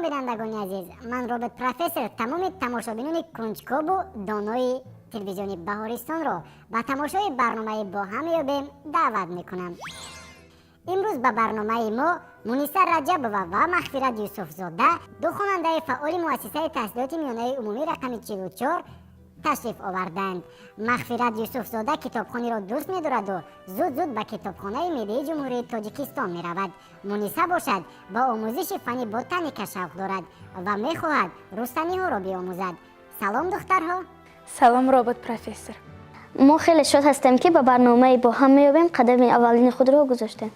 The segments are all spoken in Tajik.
Салом, бинандагони азиз. Ман Робот Профессор тамоми тамошобинони кунҷкову донои телевизиони Баҳористонро ба тамошои барномаи «Бо ҳам меёбем» даъват мекунам. Имрӯз ба барномаи мо Муниса Раҷабова ва Махфират Юсуфзода, ду хонандаи фаъоли муассисаи таҳсилоти миёнаи умумӣ рақами 44, ташриф оварданд. Махфират Юсуфзода китобхониро дӯст медораду зуд зуд ба Китобхонаи Миллии Ҷумҳурии Тоҷикистон меравад. Муниса бошад, ба омӯзиши фанни ботаника шавқ дорад ва мехоҳад рустаниҳоро биомӯзад. Салом, духтарҳо! Салом, Робот Профессор! Мо хеле шод ҳастем, ки ба барномаи «Бо ҳам меёбем» қадами аввалини худро гузоштем.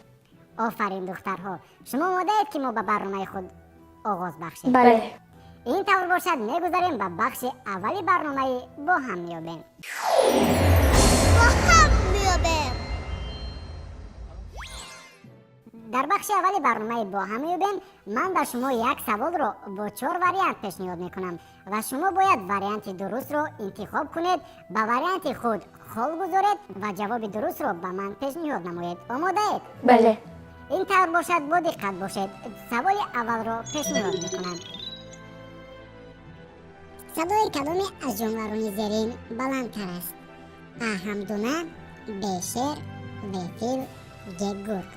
Офарин, духтарҳо! Шумо омодаед, ки мо ба барномаи худ оғоз бахшем? Бале. Ин тавр бошад, мегузарем ба бахши аввали барномаи «Бо ҳам меёбем». Бо ҳам меёбем. Дар бахши аввали барномаи «Бо ҳам меёбем» ман ба шумо як саволро бо чор вариант пешниҳод мекунам ва шумо бояд варианти дурустро интихоб кунед, ба варианти худ хол гузоред ва ҷавоби дурустро ба ман пешниҳод намоед. Омодаед? Бале. Ин тавр бошад, бо диққат бошед, саволи аввалро пешниҳод мекунам. Садои кадоме аз ҷонварони зерин баландтар аст? А ҳамдуна, Б шер, В фил, Г гург.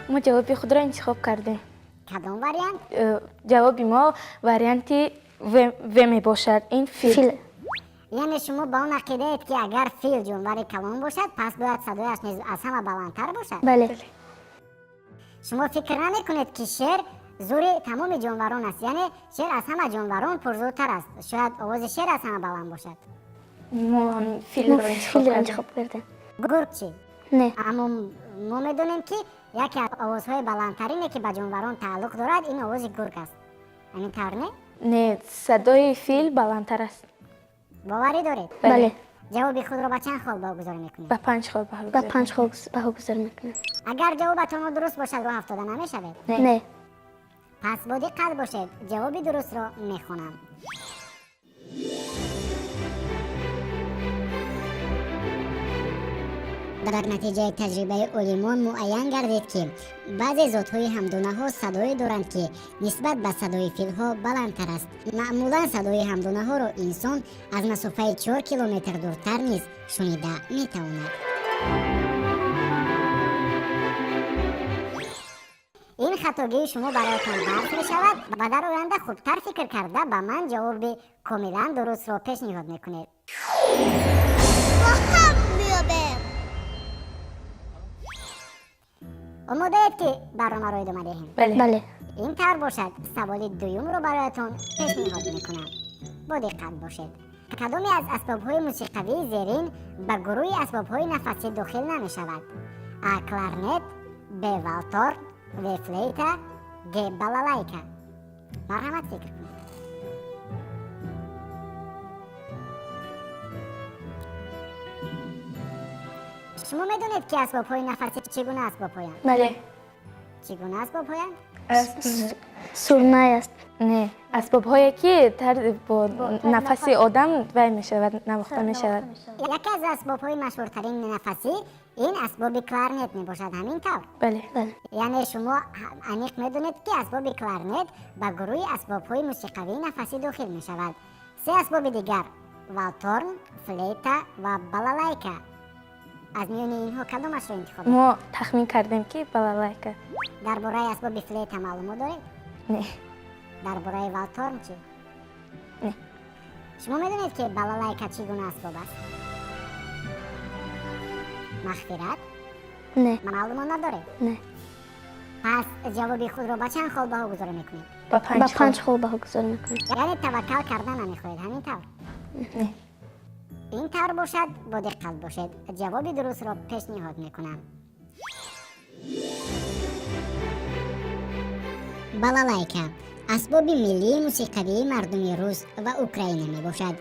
Мо ҷавоби худро интихоб кардем. Кадом вариант? Ҷавоби мо варианти В мебошад, ин фил. Фил. Яъне шумо ба он ақидаед, ки агар фил ҷонвари калон бошад, пас бояд садояш низ аз ҳама баландтар бошад? Бале. Шумо фикр намекунед, ки шер зури тамоми ҷонварон аст, яъне шер аз ҳама ҷонварон пурзӯртар аст, шояд овози шер аз ҳама баланд бошад? Мо ҳам Мо филро интихоб филро кардем. интихоб кардем. Гург чӣ? Не. Аммо мо медонем, ки яке аз овозҳои баландтарине, ки ба ҷонварон тааллуқ дорад, ин овози гург аст. Ҳамин тавр, не? Не, садои фил баландтар аст. Боварӣ доред? Бале. Ҷавоби худро ба чанд хол баҳогузорӣ мекунед? Ба панҷ хол Ба баҳогузорӣ. панҷ хол баҳогузорӣ мекунем. Агар ҷавобатон нодуруст бошад, роҳ афтода намешавед? Не. Пас бо диққат бошед, ҷавоби дурустро мехонам. Дар натиҷаи таҷрибаи олимон муайян гардид, ки баъзе зотҳои ҳамдонаҳо садое доранд, ки нисбат ба садои филҳо баландтар аст. Маъмулан садои ҳамдонаҳоро инсон аз масофаи 4 километр дуртар низ шунида метавонад. Ин хатогии шумо бароятон дарс мешавад ва дар оянда хубтар фикр карда, ба ман ҷавоби комилан дурустро пешниҳод мекунед. Бо ҳам меёбем. Омодаед, ки барномаро идома диҳем? Бале. Бале. Ин тавр бошад, саволи дуюмро бароятон пешниҳод мекунам. Бо диққат бошед. Кадоме аз асбобҳои мусиқавии зерин ба гурӯҳи асбобҳои нафасӣ дохил намешавад? А кларнет, Б валторн, В флейта, Г балалайка. Марҳамат, фикр кунед. Шумо медонед, ки асбобҳои нафасӣ чӣ гуна асбобҳоянд? Бале. Чӣ гуна асбобҳоянд? Сурнай аст. Не, асбобҳое, ки бо нафаси одам вай мешавад, навохта мешавад. Яке аз асбобҳои машҳуртарини нафасӣ ин асбоби кларнет мебошад, ҳамин тавр? Бале. Бале. Яъне шумо аниқ медонед, ки асбоби кларнет ба гурӯҳи асбобҳои мусиқавии нафасӣ дохил мешавад. Се асбоби дигар: валторн, флейта ва балалайка. Аз миёни инҳо кадомашро интихоб? Мо тахмин кардем, ки балалайка. Дар бораи асбоби флейта маълумот доред? Не. Дар бораи валторн чӣ? Не. Шумо медонед, ки балалайка чӣ гуна асбоб аст, Махфират? Не. Маълумот надоред? Не. Пас ҷавоби худро ба чанд хол баҳогузорӣ мекунед? Ба Ба панҷ хол. панҷ хол баҳогузорӣ мекунем. Яъне таваккал карда намехоҳед, ҳамин тавр? Не. Ин тавр бошад, бо диққат бошед, ҷавоби дурустро пешниҳод мекунам. Балалайка асбоби миллии мусиқавии мардуми рус ва Украина мебошад.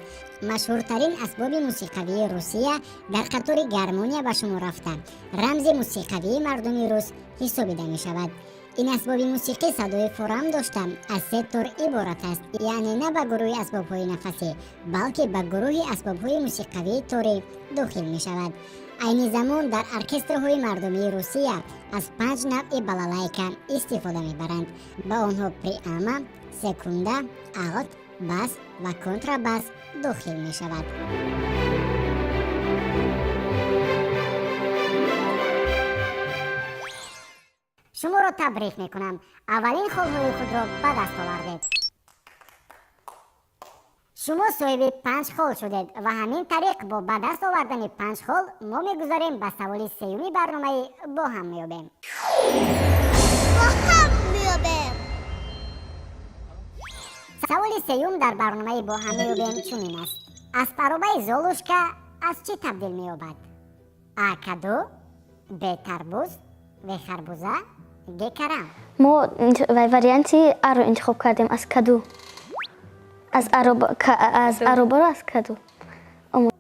Машҳуртарин асбоби мусиқавии Русия дар қатори гармония ба шумор рафта, рамзи мусиқавии мардуми рус ҳисобида мешавад. Ин асбоби мусиқӣ садои фурам дошта, аз се тор иборат аст, яъне на ба гурӯҳи асбобҳои нафасӣ, балки ба гурӯҳи асбобҳои мусиқавии торӣ дохил мешавад. Айни замон дар оркестрҳои мардумии Русия аз панҷ навъи балалайка истифода мебаранд. Ба онҳо приама, секунда, алт, бас ва контрабас дохил мешавад. Шуморо табрик мекунам, аввалин холҳои худро ба даст овардед. Шумо соҳиби панҷ хол шудед ва ҳамин тариқ бо ба даст овардани панҷ хол мо мегузарем ба саволи сеюми барномаи «Бо ҳам меёбем». Бо ҳам меёбем. Саволи сеюм дар барномаи «Бо ҳам меёбем» чунин аст: аспаробаи Золушка аз чӣ табдил меёбад? А каду, Б тарбуз, В харбуза, Г карам. Мо варианти Аро интихоб кардем, аз каду, аз аз аробаро аз каду.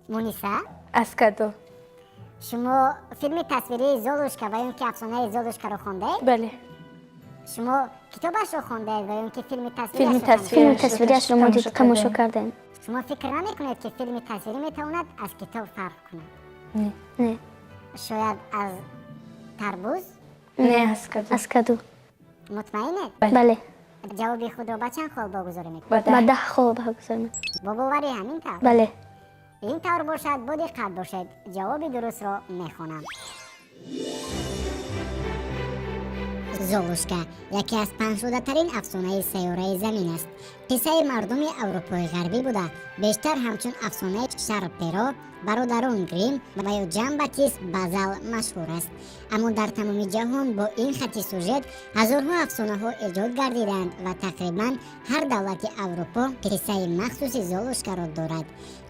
Муниса? Аз каду. Шумо филми тасвирии Золушка ва ё ки афсонаи Золушкаро хондаед? Бале. Шумо китобашро хондаед ва ё ки филми Филми тасвириашро? тасвирӣ. Филми тасвириашро мо тамошо тамошо кардем. кардем. Шумо фикр намекунед, ки филми тасвирӣ метавонад аз китоб фарқ кунад? Не. Не. Шояд аз тарбуз? Не, аз каду. Аз каду. Мутмаинед? Бале. Ҷавоби худро ба чанд хол богузорӣ мекунед? Ба ба 10. 10 хол баҳогузорӣ мекунем. Бо боварӣ, ҳамин тавр? Бале. Ин тавр бошад, бо диққат бошед, ҷавоби дурустро мехонам. Золушка яке аз паҳншудатарин афсонаи сайёраи Замин аст. Қиссаи мардуми Аврупои Ғарбӣ буда, бештар ҳамчун афсонаи Шарл Перо, бародарон Грим ва ё Жан Батист Базал машҳур аст. Аммо дар тамоми ҷаҳон бо ин хати сюжет ҳазорҳо афсонаҳо эҷод гардиданд ва тақрибан ҳар давлати Аврупо қиссаи махсуси Золушкаро дорад.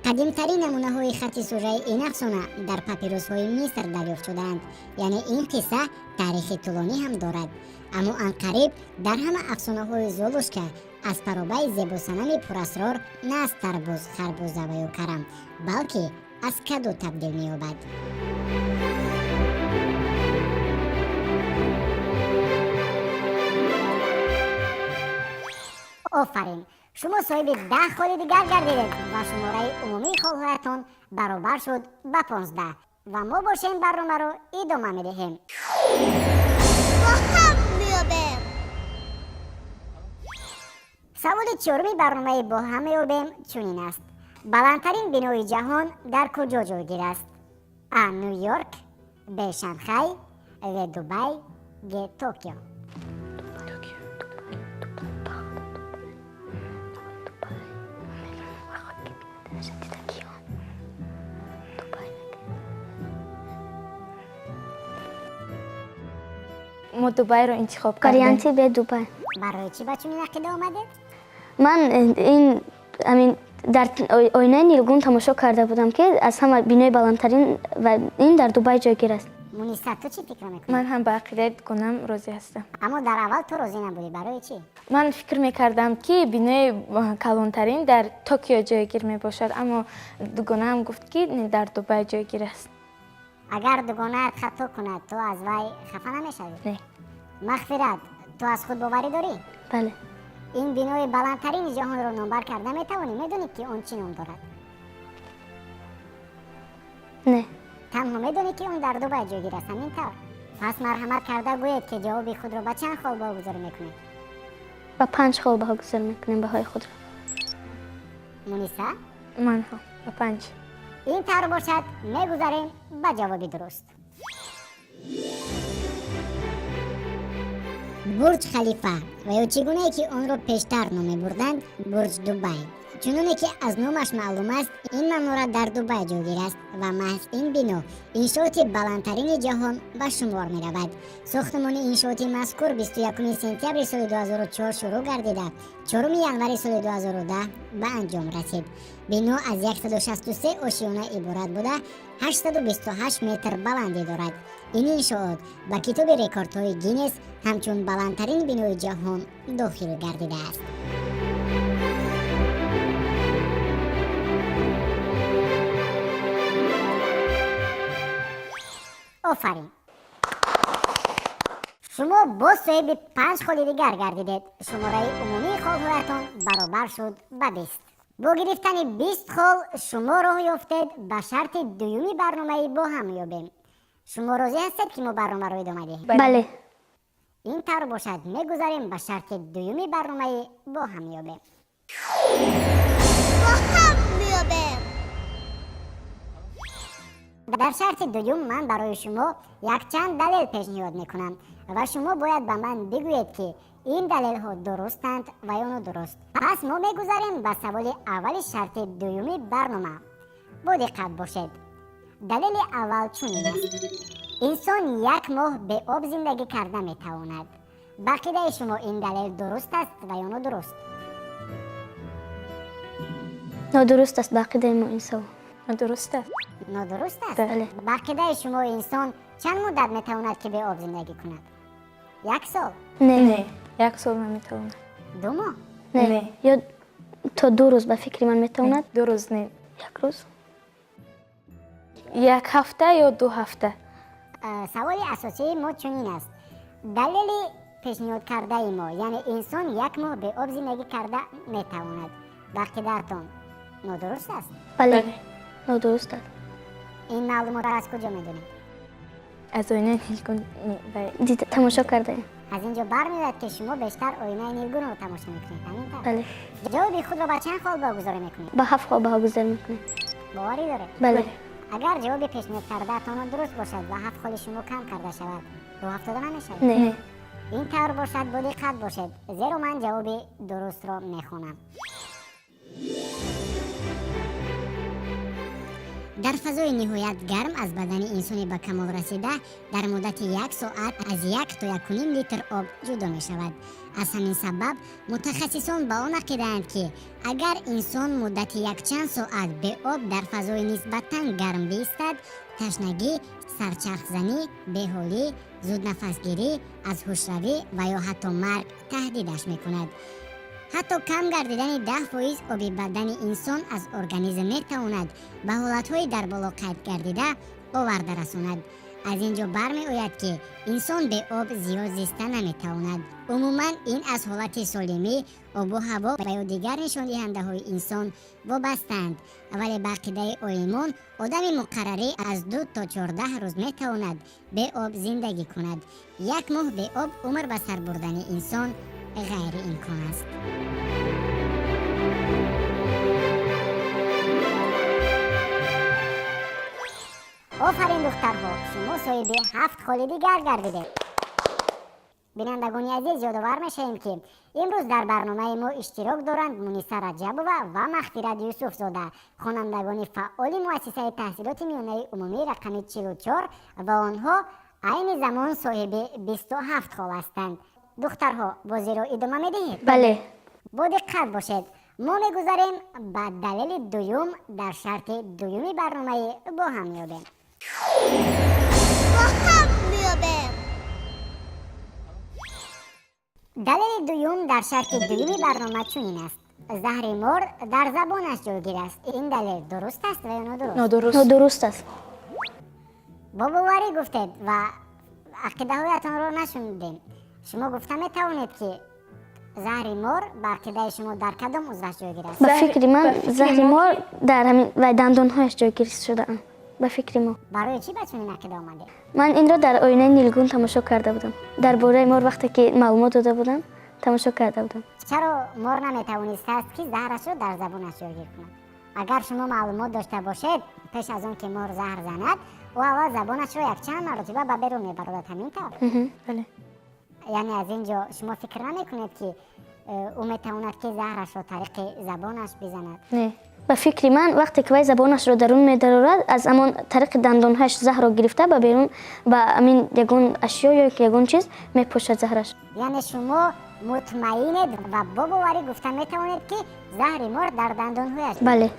Қадимтарин намунаҳои хати сужаи ин афсона дар папирусҳои Миср дарёфт шудаанд, яъне ин қисса таърихи тӯлонӣ ҳам дорад. Аммо анқариб дар ҳама афсонаҳои Золушка аспаробаи зебосанами пурасрор на аз тарбуз, харбуза ва ё карам, балки аз каду табдил меёбад. Офарин, шумо соҳиби 10 холи дигар гардидед ва шумораи умумии холҳоятон баробар шуд ба 15. Ва мо бошем, барномаро идома медиҳем. Бо ҳам меёбем. Саволи чоруми барномаи «Бо ҳам меёбем» чунин аст: баландтарин бинои ҷаҳон дар куҷо ҷойгир аст? А Ню Йорк, Б Шанхай, В Дубай, Г Токио. Токио. Токио. Дубай. Мо Дубайро интихоб кардем. Варианти Б, Дубай. Барои чӣ ба чунин ақида омадед? Ман ин ҳамин дар оинаи нилгун тамошо карда будам, ки аз ҳама бинои баландтарин ва ин дар Дубай ҷойгир аст. Муниса, ту чӣ фикр мекунӣ? Ман ҳам ба ақидаи дугонам розӣ ҳастам. Аммо дар аввал ту розӣ набудӣ, барои чӣ? Ман фикр мекардам, ки бинои калонтарин дар Токио ҷойгир мебошад, аммо дугонаам гуфт, ки не, дар Дубай ҷойгир аст. Агар дугонаат хато кунад, ту аз вай хафа намешавӣ? Не. Мағфират, ту аз худ боварӣ дорӣ? Бале. Ин бинои баландтарини ҷаҳонро номбар карда метавонӣ? Медонӣ, ки он чӣ ном дорад? Не. Танҳо медонӣ, ки он дар Дубай ҷойгир аст, ҳамин тавр? Пас марҳамат карда гӯед, ки ҷавоби худро ба чанд хол богузорӣ мекунед? Ба панҷ хол баҳогузорӣ мекунем баҳои худро. Муниса? Ман ҳам ба панҷ. Ин тавр бошад, мегузарем ба ҷавоби дуруст. Бурҷ Халифа ва ё чӣ гунае ки онро пештар ном мебурданд, Бурҷ Дубай. Чуноне ки аз номаш маълум аст, ин манора дар Дубай ҷойгир аст ва маҳз ин бино иншооти баландтарини ҷаҳон ба шумор меравад. Сохтмони иншооти мазкур 21 сентябри соли 2004 шурӯъ гардида, 4 январи соли 2010 ба анҷом расид. Бино аз 163 ошиёна иборат буда, 828 метр баландӣ дорад. Ин иншоот ба китоби рекордҳои Гиннес ҳамчун баландтарин бинои ҷаҳон дохил гардидааст. Офарин, Шумо боз соҳиби 5 холи дигар гардидед. Шумораи умумии холҳоятон баробар шуд ба 20. Бо гирифтани 20 хол шумо роҳ ёфтед ба шарти дуюми барномаи «Бо ҳам меёбем». Шумо розӣ ҳастед, ки мо барномаро идома диҳем? Бале. Ин тавр бошад, мегузарем ба шарти дуюми барномаи «Бо ҳам меёбем». Бо ҳам меёбем. Дар шарти дуюм ман барои шумо якчанд далел пешниҳод мекунам ва шумо бояд ба ман бигӯед, ки ин далелҳо дурустанд ва ё нодуруст. Пас мо мегузарем ба саволи аввали шарти дуюми барнома. Бо диққат бошед. Далели аввал чунин аст: инсон як моҳ беоб зиндагӣ карда метавонад. Ба ақидаи шумо, ин далел дуруст аст ва ё нодуруст? Нодуруст аст ба ақидаи мо ин савол. Нодуруст аст. Нодуруст аст? Бале. Ба ақидаи шумо, инсон чанд муддат метавонад, ки беоб зиндагӣ кунад? Як сол? Не. Не, як сол наметавонад. 2 моҳ? Не. Не. Ё то 2 рӯз, ба фикри ман, метавонад. 2 рӯз не. Як рӯз. Як ҳафта ё 2 ҳафта. Саволи асосии мо чунин аст: далели пешниҳодкардаи мо, яъне инсон як моҳ беоб зиндагӣ карда метавонад, ба ақидаатон нодуруст аст? Бале. Бале. Нодуруст аст. Ин маълумотро аз куҷо медонед? Аз оинаи нилгун. Дида, тамошо кардаем. Аз ин ҷо бармеояд, ки шумо бештар оинаи нилгунро тамошо мекунед, ҳамин тавр? Бале. Ҷавоби худро ба чанд хол баҳогузорӣ мекунед? Ба 7 хол баҳогузорӣ мекунем. Боварӣ доред? Бале. Агар ҷавоби пешниҳодкардаатон дуруст бошад ва 7 холи шумо кам карда шавад, рӯҳ афтода намешавед? Не. Ин тавр бошад, бо диққат бошед, зеро ман ҷавоби дурустро мехонам. Дар фазои ниҳоят гарм аз бадани инсони ба камол расида дар муддати як соат аз 1 то 1.5 литр об ҷудо мешавад. Аз ҳамин сабаб мутахассисон ба он ақидаанд, ки агар инсон муддати якчанд соат беоб дар фазои нисбатан гарм биистад, ташнагӣ, сарчархзанӣ, беҳолӣ, зуднафасгирӣ, аз ҳушравӣ ва ё ҳатто марг таҳдидаш мекунад. Ҳатто кам гардидани 10% оби бадани инсон аз организм метавонад ба ҳолатҳои дар боло қайд гардида оварда расонад. Аз ин ҷо бармеояд, ки инсон беоб зиёд зиста наметавонад. Умуман, ин аз ҳолати солимӣ, обу ҳаво ва ё дигар нишондиҳандаҳои инсон вобастаанд, вале ба ақидаи олимон, одами муқаррарӣ аз 2 то 14 рӯз метавонад беоб зиндагӣ кунад. Як моҳ беоб умр ба сар бурдани инсон ғайриимкон аст. Офарин, духтарҳо, шумо соҳиби 7 холи дигар гардидед. Бинандагони азиз, ёдовар мешавем, ки имрӯз дар барномаи мо иштирок доранд Муниса Раҷабова ва Махфират Юсуфзода, хонандагони фаъоли муассисаи таҳсилоти миёнаи умумии рақами 44, ва онҳо айни замон соҳиби 27 хол ҳастанд. Духтарҳо, бозиро идома медиҳед? Бале. Бо диққат бошед. Мо мегузарем ба далели дуюм дар шарти дуюми барномаи «Бо ҳам меёбем». Бо ҳам меёбем. Далели дуюм дар шарти дуюми барнома чунин аст: заҳри мор дар забонаш ҷойгир аст. Ин далел дуруст аст ва ё нодуруст? Нодуруст. Нодуруст аст. Бо боварӣ гуфтед ва ақидаҳоятонро нашунидем. Шумо гуфта метавонед, ки заҳри мор ба ақидаи шумо дар кадом узваш ҷойгир аст? Ба фикри ман, ба фикри заҳри мо мор дар ҳамин ва дандонҳояш ҷойгир шудаанд, ба фикри мо. Барои чӣ ба чунин ақида омадед? Ман инро дар оинаи нилгун тамошо карда будам. Дар бораи мор вақте ки маълумот дода будам, тамошо карда будам. Чаро мор наметавонистааст, ки заҳрашро дар забонаш ҷойгир кунад? Агар шумо маълумот дошта бошед, пеш аз он ки мор заҳр занад, ӯ аввал забонашро якчанд маротиба ба берун мебарорад, ҳамин тавр? Бале. Яъне аз ин ҷо шумо фикр намекунед, ки ӯ метавонад, ки заҳрашро тариқи забонаш бизанад? Не. Ба фикри ман, вақте ки вай забонашро дарун медарорад, аз ҳамон тариқи дандонҳояш заҳрро гирифта, ба берун, ба ҳамин ягон ашё ё ки ягон чиз мепошад заҳраш. Яъне шумо мутмаинед ва бо боварӣ гуфта метавонед, ки заҳри мор дар дандонҳояш? Бале.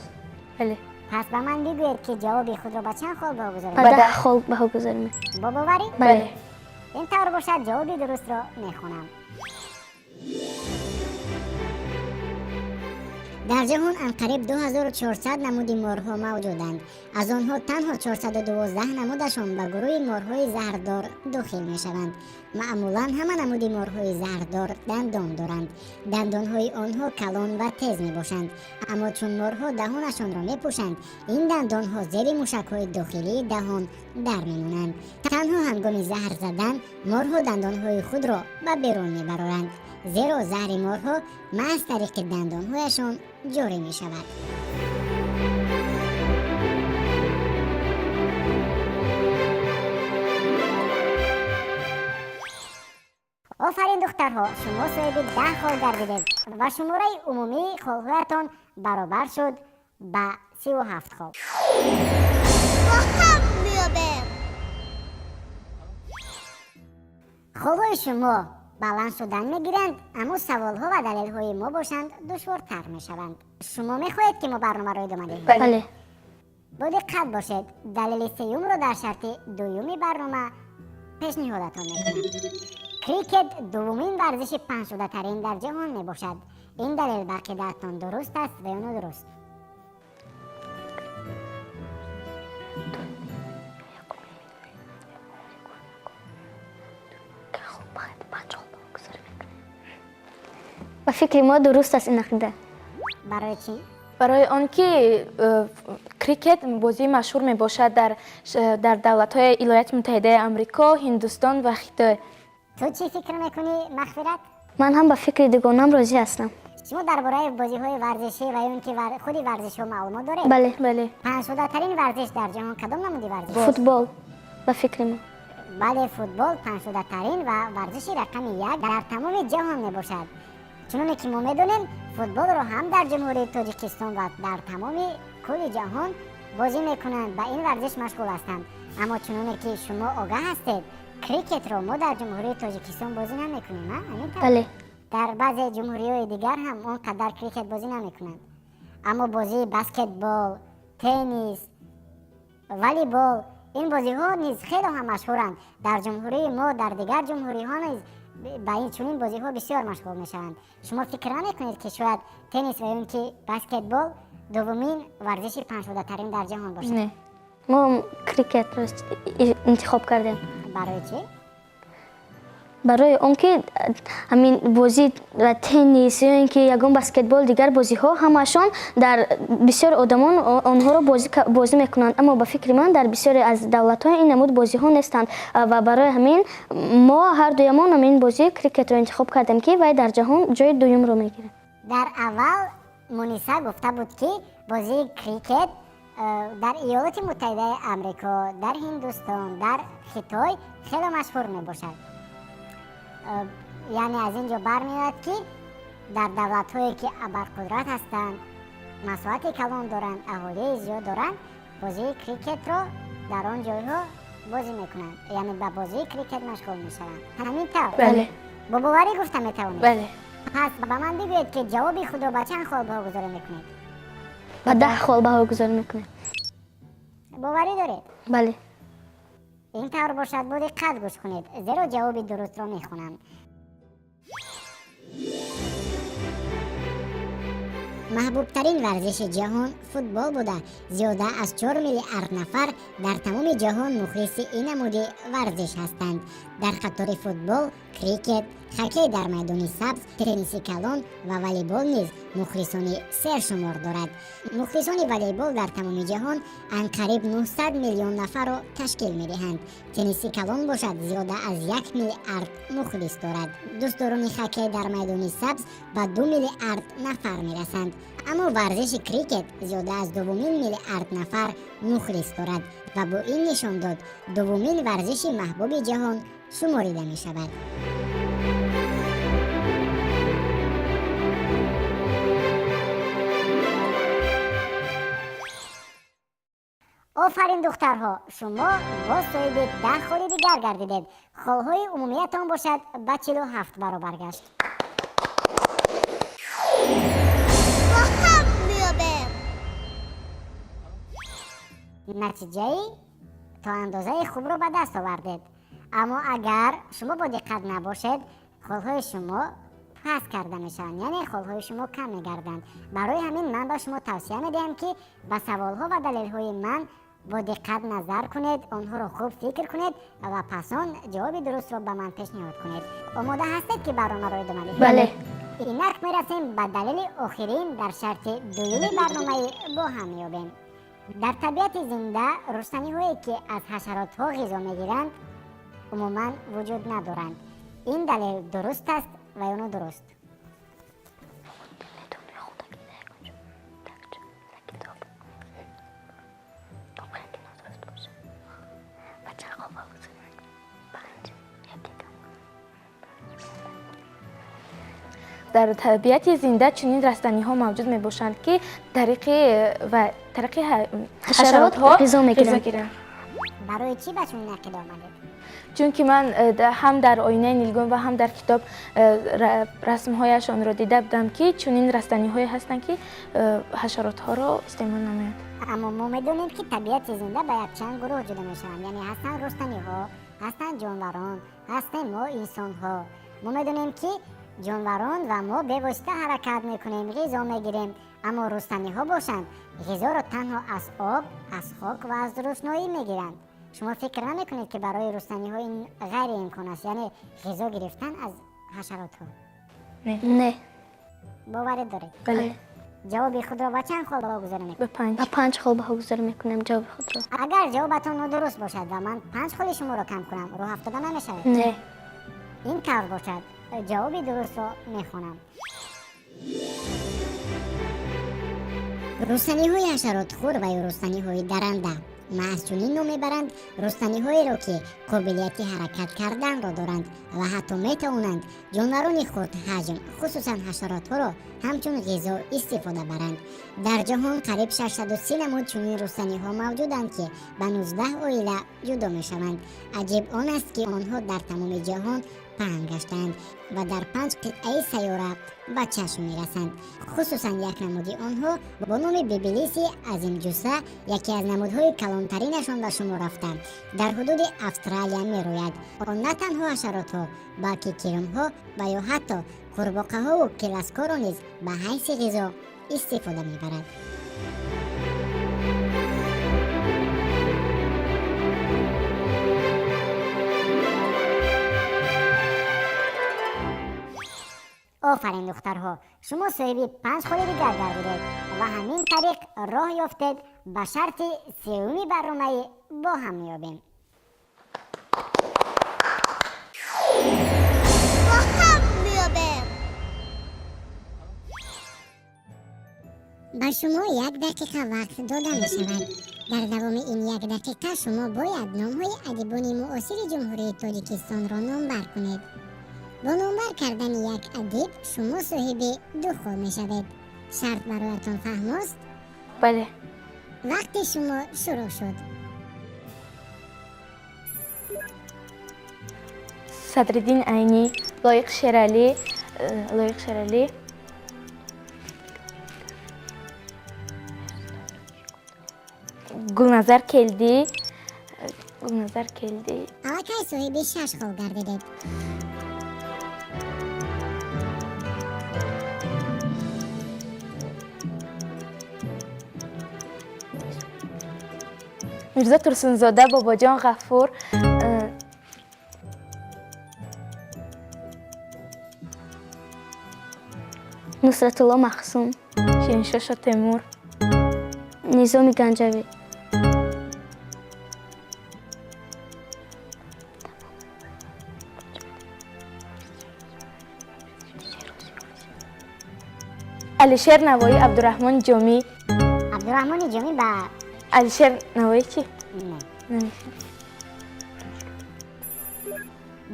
Бале. Пас ба ман бигӯед, ки ҷавоби худро ба чанд хол баҳогузоред? Ба 10 хол баҳогузорем. Бо боварӣ? Бале. Ин тавр бошад, ҷавоби дурустро мехонам. Дар ҷаҳон анқариб 2400 намуди морҳо мавҷуданд. Аз онҳо танҳо 412 намудашон ба гурӯҳи морҳои заҳрдор дохил мешаванд. Маъмулан ҳама намуди морҳои заҳрдор дандон доранд. Дандонҳои онҳо калон ва тез мебошанд. Аммо чун морҳо даҳонашонро мепӯшанд, ин дандонҳо зери мушакҳои дохилии даҳон дар мемонанд. Танҳо ҳангоми заҳр задан морҳо дандонҳои худро ба берун мебароранд, зеро заҳри морҳо маҳз тариқи дандонҳояшон ҷорӣ мешавад. Офарин, духтарҳо, шумо соҳиби 10 хол гардидед ва шумораи умумии холҳоятон баробар шуд ба 37 хол. Бо ҳам меёбем. Холҳои шумо баланд шудан мегиранд, аммо саволҳо ва далелҳои мо бошанд душвортар мешаванд. Шумо мехоҳед, ки мо барномаро идома диҳем? Бале. Бо диққат бошед, далели сеюмро дар шарти дуюми барнома пешниҳодатон мекунам. Крикет дуввумин варзиши паҳншудатарин дар ҷаҳон мебошад. Ин далел ба ақидаатон дуруст аст ва ё нодуруст? Ба фикри мо дуруст аст ин ақида. Барои чӣ? Барои он ки крикет бозии машҳур мебошад дар давлатҳои Иёлоти Муттаҳидаи Амрико, Ҳиндустон ва Хитой. Ту чӣ фикр мекунӣ, Мағфират? Ман ҳам ба фикри дугонам розӣ ҳастам. Шумо дар бораи бозиҳои варзишӣ ва ё ин ки худи варзишҳо маълумот доред? Бале. Бале. Паҳншудатарин варзиш дар ҷаҳон кадом намуди варзиш? Футбол, ба фикри мо. Бале, футбол паҳншудатарин ва варзиши рақами як дар тамоми ҷаҳон мебошад. Чуноне ки мо медонем, футболро ҳам дар Ҷумҳурии Тоҷикистон ва дар тамоми кулли ҷаҳон бозӣ мекунанд, ба ин варзиш машғул ҳастанд. Аммо чуноне ки шумо огаҳ ҳастед, крикетро мо дар Ҷумҳурии Тоҷикистон бозӣ намекунем, а? Ҳамин тавр? Бале. Дар баъзе ҷумҳуриҳои дигар ҳам он қадар крикет бозӣ намекунанд. Аммо бозии баскетбол, теннис, волейбол, ин бозиҳо низ хеле ҳам машҳуранд. Дар ҷумҳурии мо, дар дигар ҷумҳуриҳо низ ба ин чунин бозиҳо бисёр машғул мешаванд. Шумо фикр намекунед, ки шояд теннис ва ё ин ки баскетбол дуввумин варзиши паҳншудатарин дар ҷаҳон бошад? Не. Мо крикетро интихоб кардем. Барои чӣ? Барои он ки ҳамин бозӣ ва теннис ё ин ки ягон баскетбол, дигар бозиҳо ҳамаашон дар бисёр одамон онҳоро бозӣ мекунанд, аммо ба фикри ман дар бисёре аз давлатҳо ин намуд бозиҳо нестанд ва барои ҳамин мо ҳар дуямон ҳамин бозии крикетро интихоб кардем, ки вай дар ҷаҳон ҷои дуюмро мегирад. Дар аввал Муниса гуфта буд, ки бозии крикет дар Иёлоти Муттаҳидаи Амрико, дар Ҳиндустон, дар Хитой хеле машҳур мебошад. Яъне аз ин ҷо бармеояд, ки дар давлатҳое ки абарқудрат ҳастанд, масоҳати калон доранд, аҳолии зиёд доранд, бозии крикетро дар он ҷойҳо бозӣ мекунанд, яъне ба бозии крикет машғул мешаванд. Ҳамин тавр? Бале. Бо боварӣ гуфта метавонед? Бале. Пас ба ман бигӯед, ки ҷавоби худро ба чанд хол баҳогузорӣ мекунед? Ба 10 хол баҳогузорӣ мекунем. Боварӣ доред? Бале. Ин тавр бошад, бо диққат гӯш кунед, зеро ҷавоби дурустро мехонам. Маҳбубтарин варзиши ҷаҳон футбол буда, зиёда аз 4 миллиард нафар дар тамоми ҷаҳон мухлиси ин намуди варзиш ҳастанд. Дар қатори футбол, крикет, хоккей дар майдони сабз, тенниси калон ва волейбол низ мухлисони сершумор дорад. Мухлисони волейбол дар тамоми ҷаҳон анқариб 900 миллион нафарро ташкил медиҳанд. Тенниси калон бошад, зиёда аз 1 миллиард мухлис дорад. Дӯстдорони хоккей дар майдони сабз ба 2 миллиард нафар мерасанд. Аммо варзиши крикет зиёда аз 2,5 миллиард нафар мухлис дорад ва бо ин нишондод дуввумин варзиши маҳбуби ҷаҳон шуморида мешавад. Офарин, духтарҳо, шумо боз соҳиби 10 холи дигар гардидед. Холҳои умумиятон бошад, ба 47 баробар гашт. Бо ҳам меёбем. Натиҷаи то андозаи хубро ба даст овардед, аммо агар шумо бо диққат набошед, холҳои шумо Паст карда мешаванд, яъне холҳои шумо кам мегарданд. Барои ҳамин ман ба шумо тавсия медиҳам, ки ба саволҳо ва далелҳои ман бо диққат назар кунед, онҳоро хуб фикр кунед ва пас он ҷавоби дурустро ба ман пешниҳод кунед. Омода ҳастед, ки барномаро идома диҳем? Бале. Инак мерасем ба далели охирин дар шарти дуюми барномаи «Бо ҳам меёбем». Дар табиати зинда рустаниҳое, ки аз ҳашаротҳо ғизо мегиранд, умуман вуҷуд надоранд. Ин далел дуруст аст ва ё нодуруст? Дар табиати зинда чунин растаниҳо мавҷуд мебошанд, ки тариқи ва тариқи ҳашарот ҳашаротҳо ғизо мегиранд. Ғизо гиранд. Барои чӣ ба чунин ақида омадед? Чунки ман ҳам дар оинаи нилгун ва ҳам дар китоб расмҳояшонро дида будам, ки чунин растаниҳое ҳастанд, ки ҳашаротҳоро истеъмол намоянд. Аммо мо медонем, ки табиати зинда ба якчанд гурӯҳ ҷудо мешаванд, яъне ҳастанд рустаниҳо, ҳастанд ҷонварон, ҳастем мо, инсонҳо. Мо медонем, ки ҷонварон ва мо бевосита ҳаракат мекунем, ғизо мегирем, аммо рустаниҳо бошанд, ғизоро танҳо аз об, аз хок ва аз рӯшноӣ мегиранд. Шумо фикр намекунед, ки барои рустаниҳо ин ғайриимкон аст, яъне ғизо гирифтан аз ҳашаротҳо? Не. Боварӣ доред? Бале. Ҷавоби худро ба чанд хол баҳогузорӣ мекунед? Ба 5. Ба 5 хол баҳогузорӣ мекунем ҷавоби худро. Агар ҷавобатон нодуруст бошад ва ман 5 холи шуморо кам кунам, рӯҳ афтода намешавед? Не. Ин тавр бошад, ҷавоби дурустро мехонам. Рустаниҳои ҳашаротхӯр ва ё рустаниҳои даранда маҳз чунин ном мебаранд рустаниҳоеро, ки қобилияти ҳаракат карданро доранд ва ҳатто метавонанд ҷонварони хурдҳаҷм, хусусан ҳашаротҳоро ҳамчун ғизо истифода баранд. Дар ҷаҳон қариб 630 намуд чунин рустаниҳо мавҷуданд, ки ба 19 оила ҷудо мешаванд. Аҷиб он аст, ки онҳо дар тамоми ҷаҳон паҳн гаштаанд ва дар панҷ қитъаи сайёра ба чашм мерасанд. Хусусан як намуди онҳо бо номи бибилиси азимҷусса яке аз намудҳои калонтаринашон ба шумор рафта, дар ҳудуди Австралия мерӯяд. Он на танҳо ҳашаротҳо, балки кирмҳо ва ё ҳатто қурбоқаҳову келаскҳоро низ ба ҳайси ғизо истифода мебарад. Офарин, духтарҳо! Шумо соҳиби 5 холи дигар гардидед ва ҳамин тариқ роҳ ёфтед ба шарти сеюми барномаи «Бо ҳам меёбем». Бо ҳам меёбем. Ба шумо як дақиқа вақт дода мешавад. Дар давоми ин як дақиқа шумо бояд номҳои адибони муосири Ҷумҳурии Тоҷикистонро номбар кунед. Бо номбар кардани як адиб шумо соҳиби 2 хол мешавед. Шарт бароятон фаҳмост? Бале. Вақти шумо шурӯъ шуд. Садриддин Айнӣ, Лоиқ Шералӣ, Лоиқ Шералӣ, Гулназар Келдӣ, Гулназар Келдӣ. Аллакай соҳиби 6 хол гардидед. Мирзо Турсунзода, Бобоҷон Ғафур, Нусратулло Маҳсум, Шириншоҳ Шотемур, Низоми Ганҷавӣ. Алишер Навоӣ, Абдураҳмони Ҷомӣ. Абдураҳмони Ҷомӣ ба Алишер Навоӣ чӣ? Не. Намешиносам.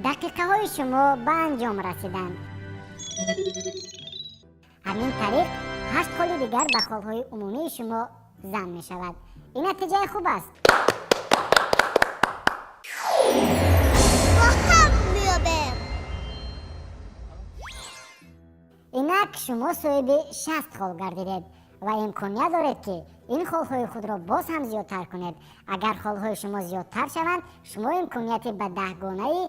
Дақиқаҳои шумо ба анҷом расиданд. Ҳамин тариқ 8 холи дигар ба холҳои умумии шумо зам мешавад. Ин натиҷаи хуб аст. Бо ҳам меёбем. Инак шумо соҳиби 60 хол гардидед. ва имконият доред, ки ин холҳои худро боз ҳам зиёдтар кунед. Агар холҳои шумо зиёдтар шаванд, шумо имконияти ба даҳгонаи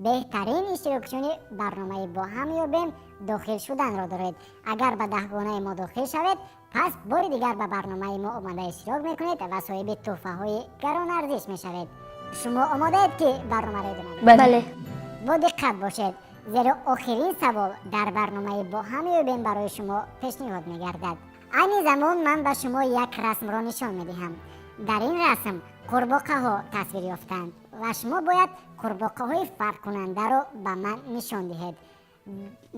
беҳтарин иштирокчиёни барномаи «Бо ҳам ёбем» дохил шуданро доред. Агар ба даҳгонаи мо дохил шавед, пас бори дигар ба барномаи мо омада иштирок мекунед ва соҳиби тӯҳфаҳои гаронарзиш мешавед. Шумо омодаед, ки барномаро идома диҳед? Бале. Бо диққат бошед, зеро охирин савол дар барномаи «Бо ҳам ёбем» барои шумо пешниҳод мегардад. Айни замон ман ба шумо як расмро нишон медиҳам. Дар ин расм қурбоқаҳо тасвир ёфтанд ва шумо бояд қурбоқаҳои фарқкунандаро ба ман нишон диҳед.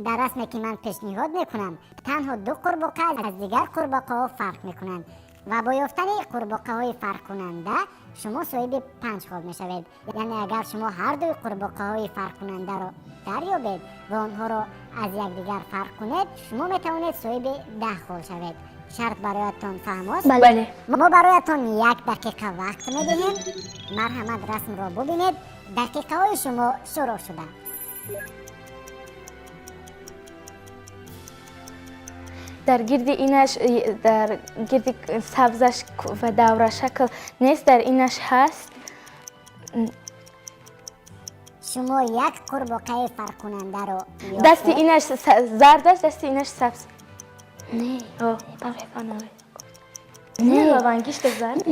Дар расме, ки ман пешниҳод мекунам, танҳо ду қурбоқа аз дигар қурбоқаҳо фарқ мекунанд ва бо ёфтани қурбоқаҳои фарқкунанда шумо соҳиби панҷ хол мешавед. Яъне агар шумо ҳар дуи қурбоқаҳои фарқкунандаро дарёбед ва онҳоро аз якдигар фарқ кунед, шумо метавонед соҳиби 10 хол шавед. Шарт бароятон фаҳмост? Бале. Мо бароятон як дақиқа вақт медиҳем. Марҳамат, расмро бубинед. Дақиқаҳои шумо шурӯъ шуда. Дар гирди инаш, дар гирди сабзаш ва даврашакл нест, дар инаш ҳаст. Шумо як қурбоқаи фарқкунандаро Дасти инаш зард аст, дасти инаш сабз. Не. Не, лавангишта зард.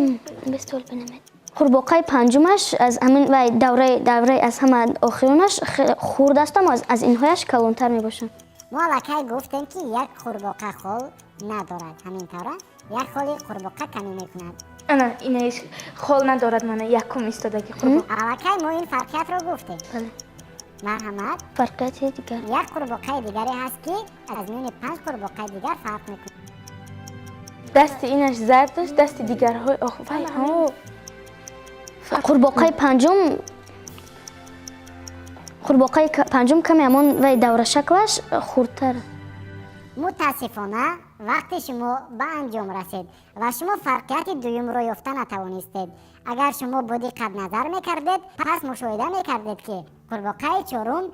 Бестол бинамед. Қурбоқаи панҷумаш аз ҳамин вай давраи аз ҳама охиронаш хурд аст, аммо аз инҳояш калонтар мебошанд. Мо аллакай гуфтем, ки як қурбоқа хол надорад, ҳамин тавра? Як холи қурбоқа камӣ мекунад. Ана инаиш хол надорад, мана якум истодаги қурбоқа. Аллакай мо ин фарқиятро гуфтем. Бале. Марҳамат. Фарқияти дигар. Як қурбоқаи дигаре ҳаст, ки аз миёни панҷ қурбоқаи дигар фарқ мекунад. Дасти инаш зард аст, дасти дигарҳои ох вай. Қурбоқаи панҷум каме ҳамон вай даврашаклаш хурдтар. Мутаассифона, вақти шумо ба анҷом расид ва шумо фарқияти дуюмро ёфта натавонистед. Агар шумо бо диққат назар мекардед, пас мушоҳида мекардед, ки қурбоқаи чорум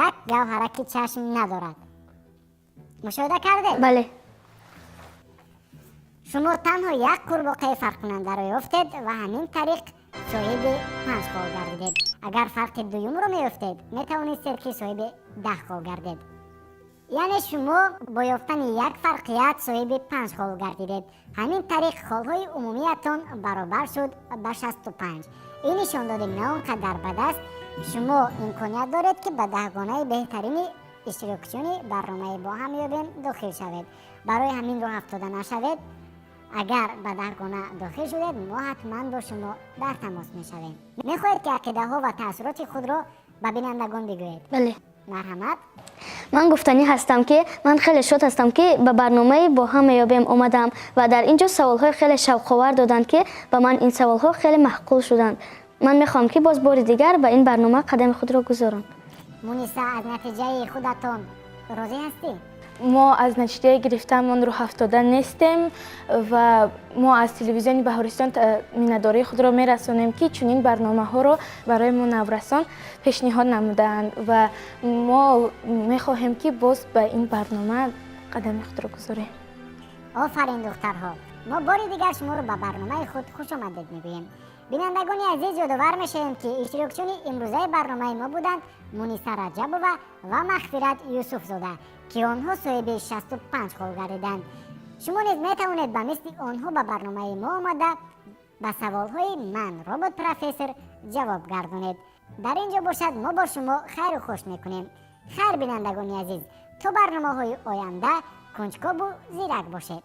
як гавҳараки чашм надорад. Мушоҳида кардед? Бале. Шумо танҳо як қурбоқаи фарқкунандаро ёфтед ва ҳамин тариқ соҳиби панҷ хол гардидед. Агар фарқи дуюмро меёфтед, метавонистед, ки соҳиби 10 хол гардед. Яъне шумо бо ёфтани як фарқият соҳиби панҷ хол гардидед. Ҳамин тариқ холҳои умумиятон баробар шуд ба 65. Ин нишондоди на он қадар бад аст. Шумо имконият доред, ки ба даҳгонаи беҳтарини иштирокчиёни барномаи «Бо ҳам ёбем» дохил шавед. Барои ҳамин роҳ афтода нашавед. Агар ба даҳгона дохил шудед, мо ҳатман бо шумо дар тамос мешавем. Мехоҳед, ки ақидаҳо ва таассуроти худро ба бинандагон бигӯед? Бале. Марҳамат. Ман гуфтанӣ ҳастам, ки ман хеле шод ҳастам, ки ба барномаи «Бо ҳам меёбем» омадам ва дар ин ҷо саволҳои хеле шавқовар доданд, ки ба ман ин саволҳо хеле маъқул шуданд. Ман мехоҳам, ки боз бори дигар ба ин барнома қадами худро гузорам. Муниса, аз натиҷаи худатон розӣ ҳастӣ? Мо аз натиҷаи гирифтаамон рӯҳафтода нестем ва мо аз телевизиони Баҳористон миннатдории худро мерасонем, ки чунин барномаҳоро барои мо наврасон пешниҳод намудаанд, ва мо мехоҳем, ки боз ба ин барнома қадами худро гузорем. Офарин, духтарҳо! Мо бори дигар шуморо ба барномаи худ хушомадед мегӯем. Бинандагони азиз, ёдовар мешавем, ки иштирокчиёни имрӯзаи барномаи мо буданд Муниса Раҷабова ва Махфират Юсуфзода, ки онҳо соҳиби 65 хол гардиданд. Шумо низ метавонед ба мисли онҳо ба барномаи мо омада, ба саволҳои ман, робот профессор, ҷавоб гардонед. Дар ин ҷо бошад, мо бо шумо хайру хуш мекунем. Хайр, бинандагони азиз, то барномаҳои оянда кунҷкову зирак бошед.